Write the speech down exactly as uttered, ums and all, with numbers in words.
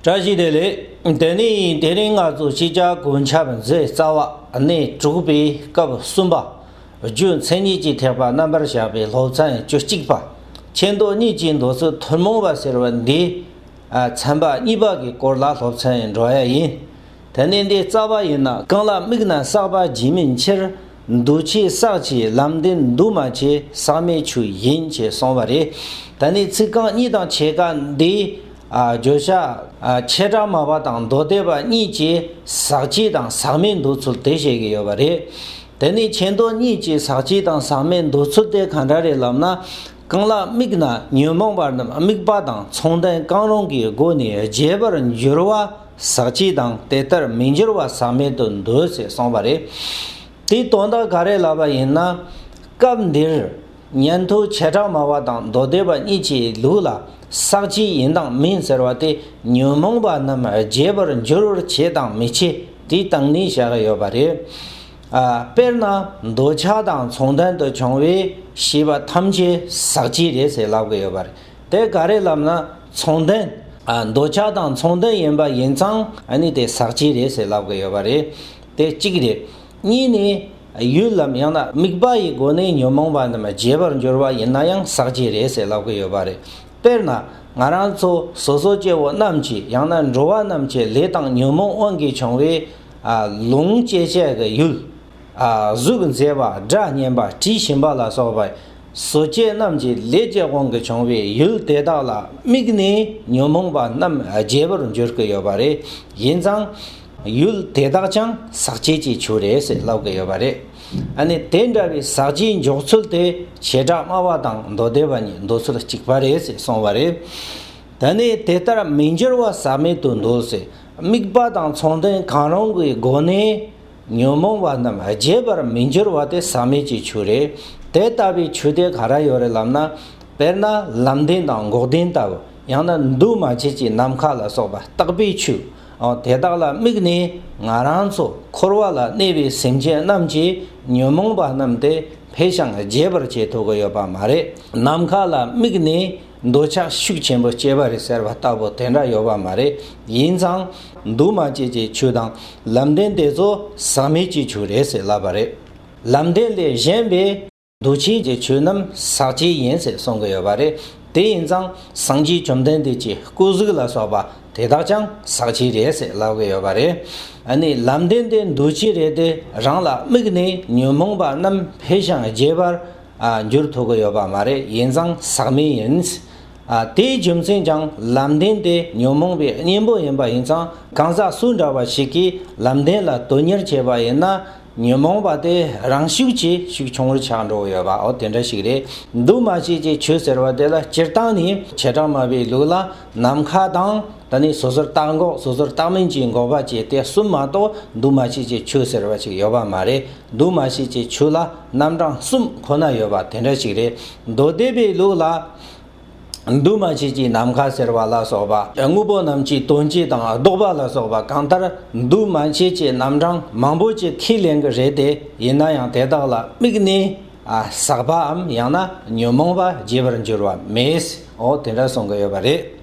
བཀྲ་ཤིས་བདེ་ལེགས། དེ་ནས་དེ་རིང་ང་ཚོ་ཤེས་བྱ་གོ་ཁྱབ་མཛོད་རྩ་བ་གནས་དྲུག་པའི་སྐབས་གསུམ་པ། རྒྱུ་མཚན་ཉིད་ཀྱི་ཐེག་པ་རྣམ་པར་བཞག་པའི་སློབ་ཚན་བཅུ་གཅིག་པ། ཆེ་མདོ་གཉིས་ཀྱི་མདོ་ཚུལ་ཐུན་མོང་བ་ཟེར་བ་འདི། ཨ། ཚན་པ་གཉིས་པ་གི་སྐོར་ལ་སློབ་ཚན་འགྲོ་ཡ་ཡིན། དེ་ནས་འདི་རྩ་བ་ཡིན་ན། གང་ལ་དམིགས་ན་བསགས་པ་རྒྱུན་མིན་ཕྱིར། འདུ་བྱེད་བསགས་ཀྱི་ལམ་བདེན་འདུས་མ་བྱས། ཟག་མེད་ཆོས་ཡིན་ཞེས་གསུངས་པ་རེད། དེ་ནས་ཚིག་རྐང་གཉིས་དང་ཕྱེད་ཀ་འདི། ཨ། བརྗོད་བྱ། ཨ། བྱེ་བྲག་སྨྲ་བ་དང་མདོ་སྡེ་པ་གཉིས་ཀྱིས་ཟག་བཅས་དང་ཟག་མེད་འདོད་ཚུལ་དེ་བཤད་ཀྱི་ཡོད་པ་རེད། དེ་ནས་ཆེ་མདོ་གཉིས་ཀྱིས་ཟག་བཅས་དང་ཟག་མེད་འདོད་ཚུལ་དེ་ག་འདྲ་རེད་ལབ་ན། གང་ལ་དམིགས་ན་ཉོན་མོངས་པ་རྣམས་དམིགས་པ་དང་མཚུངས་ལྡན་གང་རུང་གི་སྒོ་ནས་བརྗེད་པར་འགྱུར་བ་ཟག་བཅས་དང་། དེ་ལྟར་མི་འགྱུར་བ་ཟག་མེད་དུ་འདོད་ཅེས་གསུངས་པ་རེད། དེའི་དོན་དག་ག་རེ་ལབ་པ་ཡིན་ན། སྐབས་འདིར་ཉན་ཐོས་བྱེ་བྲག་སྨྲ་བ་དང་མདོ་སྡེ་པ་གཉིས་ཀྱི་ལུགས་ལ། ཟག་བཅས་ཡིན་དང་མིན་ཟེར་བ་དེ་ཉོན་མོངས་པ་རྣམས་བརྗེད་པར་འགྱུར་བར་བྱེད་དང་མི་བྱེད་དེའི་སྟེང་ནས་བཞག་ཡོད་པ་རེད། ཨ། དཔེར་ན་འདོད་ཆགས་དང་མཚུངས་ལྡན་དུ་བྱུང་བའི་ཤེས་པ་ཐམས་ཅད་ཟག་བཅས་རེད་ཟེར་ལབ་ཀྱི་ཡོད་པ་རེད། དེ་ག་རེ་ལབ་ན། མཚུངས་ལྡན། ཨ། འདོད་ཆགས་དང་མཚུངས་ལྡན་ཡིན་པ་ཡིན་ཙང་། ཨ་ནི་དེ་ཟག་བཅས་རེད་ཟེར་ལབ་ཀྱི་ཡོད་པ་རེད། དེ་གཅིག་རེད། གཉིས་ནས། ཡུལ་ལམ་ཡང་ན་དམིགས་པ་ཡི་སྒོ་ནས་ཉོན་མོངས་པ་རྣམས་བརྗེད་པར་འགྱུར་བ་ཡིན་ན་ཡང་ཟག་བཅས་རེད་ཟེར་ལབ་ཀྱི་ཡོད་པ་རེད། དཔེར་ན། ང་རང་ཚོ་སོ་སོ་སྐྱེ་བོ་རྣམས་ཀྱི་ཡང་ན་འགྲོ་བ་རྣམས་ཀྱི་ལས་དང་ཉོན་མོངས་དབང་གིས་བྱུང་བའི། ཨ། ལོངས་སྤྱོད་བྱེད་ཀྱི་ཡུལ། ཨ། གཟུགས་མཛེས་པ། སྒྲ་སྙན་པ། དྲི་ཞིམ་པ་ལ་སོགས་པ། སོ་སྐྱེ་རྣམས་ཀྱི་ལས་ཀྱི་དབང་གིས་བྱུང་བའི་ཡུལ་དེ་དག་ལ་དམིགས་ནས་ཉོན་མོངས་པ་རྣམས་བརྗེད་པར་འགྱུར་གྱི་ཡོད་པ་རེད། ཡིན་ཙང་། ཡུལ་དེ་དག་ཀྱང་ཟག་བཅས་ཀྱི་ཆོས་རེད་ཟེར་ལབ་ཀྱི་ཡོད་པ་རེད། ཨ་ནི་དེ་འདྲ་བའི་ཟག་བཅས་འཇོག་ཚུལ་དེ་བྱེ་བྲག་སྨྲ་བ་དང་མདོ་སྡེ་པ་གཉིས་འདོད་ཚུལ་གཅིག་པ་རེད་ཟེར་གསུངས་པ་རེད། ད་ནི་དེ་ལྟར་མི་འགྱུར་བ་ཟག་མེད་དུ་འདོད་ཟེར། དམིགས་པ་དང་མཚུངས་ལྡན་གང་རུང་གི་སྒོ་ནས་ཉོན་མོངས་པ་རྣམས་བརྗེད་པར་མི་འགྱུར་བ་དེ་ཟག་མེད་ཀྱི་ཆོས་རེད། དེ་ལྟ་བུའི་ཆོས་དེ་ག་རེ་ཡོད་རེད་ལབ་ན། དཔེར་ན་ལམ་བདེན་དང་འགོག་བདེན་ལྟ་བུ། ཡང་ན་འདུས་མ་བྱས་ཀྱི་ནམ་མཁའ་ལ་སོགས་པ་རྟག་པའི་ཆོས། ཨོ། དེ་དག་ལ་དམིགས་ནས་ང་རང་ཚོ་འཁོར་བ་ལ་གནས་པའི་སེམས་ཅན་རྣམས་ཀྱི་ཉོན་མོངས་པ་རྣམས་དེ་འཕེལ་ཞིང་རྒྱས་པར་བྱེད་ཐུབ་ཀྱི་ཡོད་པ་མ་རེད། ནམ་མཁའ་ལ་དམིགས་ནས་འདོད་ཆགས་ཤུགས་ཆེན་པོ་སྐྱེ་བ་རེད་ཟེར་བ་ལྟ་བུ་དེ་འདྲ་ཡོད་པ་མ་རེད། ཡིན་ཙང་འདུས་མ་བྱས་ཀྱི་ཆོས་དང་ལམ་བདེན་དེ་ཚོ་ཟག་མེད་ཀྱི་ཆོས་རེད་ཟེར་ལབ་པ་རེད། ལམ་བདེན་ལས་གཞན་པའི་འདུ་བྱེད་ཀྱི་ཆོས་རྣམས་ཟག་བཅས་ཡིན་ཟེར་གསུང་གི་ཡོད་པ་རེད། དེ་ཡིན་ཙང་སངས་རྒྱས་བཅོམ་ལྡན་འདས་ཀྱི་སྐུ་གཟུགས་ལ་སོགས་པ་དེ་དག་ཀྱང་ཟག་བཅས་རེད་ཟེར་ལབ་ཀྱི་ཡོད་པ་རེད། ཨ་ནི་ལམ་བདེན་དེ་འདུ་བྱེད་རེད་དེ། རང་ལ་དམིགས་ནས་ཉོན་མོངས་པ་རྣམས་འཕེལ་ཞིང་རྒྱས་པར། ཨ། འགྱུར་ཐུབ་ཀྱི་ཡོད་པ་མ་རེད། ཡིན་ཙང་ཟག་མེད་ཡིན། ཨ། དེའི་རྒྱུ་མཚན་ཀྱང་ལམ་བདེན་དེ་ཉོན་མོངས་པའི་གཉེན་པོ་ཡིན་པ་ཡིན་ཙང་། གང་ཟག་སུ་འདྲ་བ་ཞིག་གིས་ལམ་བདེན་ལ་དོན་གཉེར་བྱས་པ་ཡིན་ན། ཉོན་མོངས་པ་དེ་རང་ཤུགས་ཀྱིས་ཤུགས་ཆུང་ངུར་ཆགས་འགྲོ་གི་ཡོད་པ། འོ་དེ་འདྲ་ཞིག་རེད། འདུས་མ་བྱས་ཀྱི་ཆོས་ཟེར་བ་དེ་ལ་སྤྱིར་བཏང་ནས་བྱེ་བྲག་སྨྲ་བའི་ལུགས་ལ་ནམ་མཁའ་དང་། ད་ནི་སོ་སོར་བརྟགས་འགོག་སོ་སོར་བརྟགས་མིན་གྱི་འགོག་པ་བཅས་དེ་གསུམ་མ་གཏོགས་འདུས་མ་བྱས་ཀྱི་ཆོས་ཟེར་བ་ཞིག་ཡོད་པ་མ་རེད། འདུས་མ་བྱས་ཀྱི་ཆོས་ལ་རྣམ་གྲངས་གསུམ་ཁོ་ན་ཡོད་པ་དེ་འདྲ་ཞིག་རེད། མདོ་སྡེ་པའི་ལུགས་ལ། འདུས་མ་བྱས་ཀྱི་ནམ་མཁའ་ཟེར་བ་ལ་སོགས་པ། དངོས་པོ་རྣམས་ཀྱི་དོན་སྤྱི་དང་ལྡོག་པ་ལ་སོགས་པ། གང་ལྟར་འདུས་མ་བྱས་ཀྱི་རྣམ་གྲངས་མང་པོ་ཅིག་ཁས་ལེན་གྱི་རེད་དེ། ཡིན་ན་ཡང་དེ་དག་ལ་དམིགས་ནས། ཨ། ཟག་པའམ་ཡང་ན་ཉོན་མོངས་པ་རྒྱས་པར་འགྱུར་བ་མེད། འོ་དེ་འདྲ་གསུང་གི་ཡོད་པ་རེད།